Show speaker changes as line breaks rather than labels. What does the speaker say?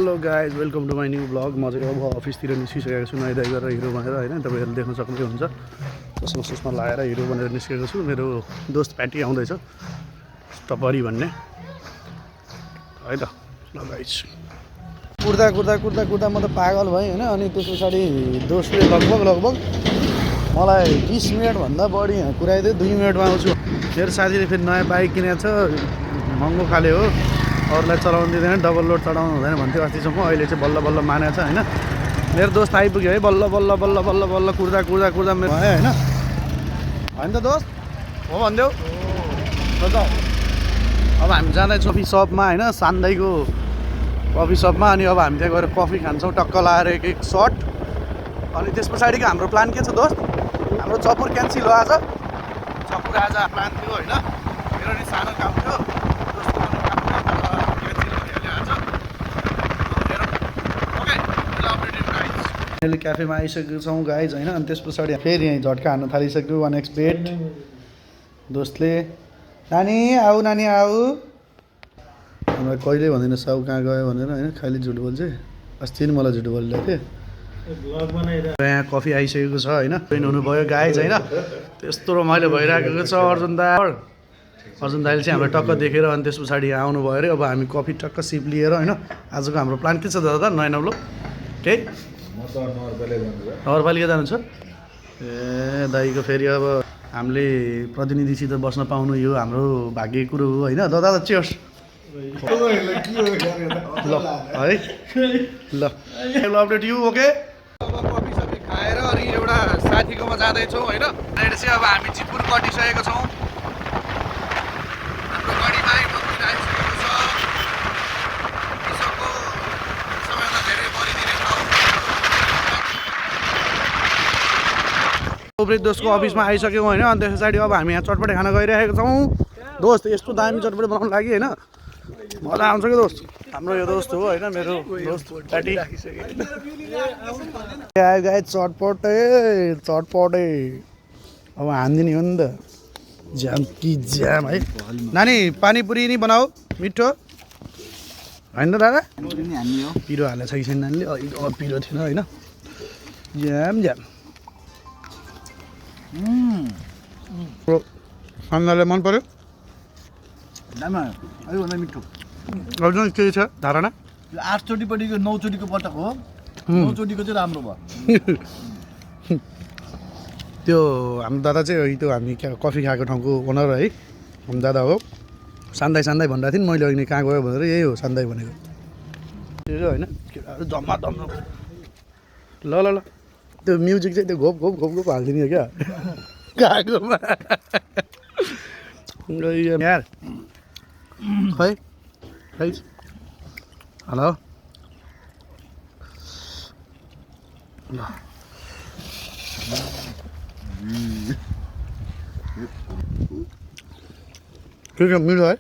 Hello guys welcome to my new vlog. म चाहिँ अब अफिसतिर निस्किसकेको छु नुहाइधुवाइ गरेर हिरो भनेर होइन, तपाईँहरूले देख्न सक्नुहुन्छ। चस्मा सस्मा लगाएर हिरो भनेर निस्केको छु। मेरो दोस्त प्याटी आउँदैछ, टपरी भन्ने है त। ल गाइज कुर्दा कुर्दा कुर्दा कुर्दा म त पागल भएँ होइन। अनि त्यस पछाडि दोस्तले लगभग मलाई 20 मिनटभन्दा बढी यहाँ कुराइदियो। 2 मिनटमा आउँछु। मेरो साथीले फेरि नयाँ बाइक किनेको छ, महँगो खाले हो, अरूलाई चलाउनु दिँदैन, डबल लोड चढाउनु हुँदैन भन्थ्यो अस्तिसम्म। अहिले चाहिँ बल्ल बल्ल मानेको छ होइन। मेरो दोस्त आइपुग्यो है, बल्ल बल्ल बल्ल बल्ल बल्ल कुर्दा कुर्दा कुर्दा मेरो भयो होइन। होइन त दोस्त हो भनिदेऊ त। अब हामी जाँदैछौँ कफी सपमा होइन, सान्दाईको कफी सपमा। अनि अब हामी त्यहाँ गएर कफी खान्छौँ टक्क लाएर एक सर्ट। अनि त्यस पछाडिको हाम्रो प्लान के छ दोस्त? हाम्रो चपुर क्यान्सिल हो आज। चपुर आज प्लान थियो होइन, मेरो नि सानो काम थियो, दोस्तको पनि काम थियो, क्यान्सिल भइहाल्यो आज। अहिले क्याफेमा आइसकेको छौँ गाइज होइन। अनि त्यस पछाडि फेरि यहीँ झट्का हान्न थालिसक्यो 1xbet दोस्तले। नानी आऊ नानी आऊ, मलाई कहिले भन्दैन साउ कहाँ गयो भनेर होइन, खालि झुट बोल्छ। अस्ति नि मलाई झुट बोलिरहेको थिएँ। यहाँ कफी आइसकेको छ होइन, ट्रेन हुनुभयो गाइज होइन। त्यस्तो रमाइलो भइरहेको छ। अर्जुन दाइले चाहिँ हाम्रो टक्क देखेर अनि त्यस पछाडि आउनुभयो अरे। अब हामी कफी टक्क सिप लिएर होइन। आजको हाम्रो प्लान के छ दादा? नयाँ नौलो केही नगरपालिका जानु छ। ए दाइको फेरि अब हामीले प्रतिनिधिसित बस्न पाउनु यो हाम्रो भाग्य कुरो हो होइन। दादा चियर्स ल है ल अपडेट यु ओके। अब कफी सफी खाएर अनि एउटा साथीकोमा जाँदैछौँ होइन। अहिले चाहिँ अब हामी चितपुर कटिसकेको छौँ। हाम्रो गाडीमा आइसकेको छ। कृषकको सबैभन्दा धेरै परिदिने ठाउँ दोस्तको अफिसमा आइसक्यौँ होइन। अनि त्यस पछाडि अब हामी यहाँ चटपटे खाना गइरहेको छौँ। दोस्त यस्तो दामी चटपटे बनाउनु लागि होइन, मजा आउँछ क्या दोस्त। हाम्रो यो दोस्त हो होइन, मेरो दोस्त प्याटी आयो गाइस। चटपटे अब हानिदिने हो नि त, ज्याम कि ज्याम है। नानी पानीपुरी नि बनाऊ मिठो होइन त दादा? पिरो हालेको छ कि छैन नानीले? पिरो थिएन होइन। ज्याम ज्याम खानालाई मन पर्यो? अलिकभन्दा मिठो। अर्जुन के छ धारणा?
8 चोटिपट्टिको 9 चोटिको पटक हो। 9 चोटिको चाहिँ राम्रो भयो।
त्यो हाम्रो दादा चाहिँ त्यो हामी कफी खाएको ठाउँको ओनर है, हाम्रो दादा हो। सान्दाई भनिरहेको थिएँ नि मैले अहिले, कहाँ गयो भनेर। यही हो सान्दाई भनेको होइन। जम्मा दम्नु ल ल ल। त्यो म्युजिक चाहिँ त्यो घोप घोप घोप घोप हालिदिने हो क्या गएकोमा यार। खै हेलो के मिठो है।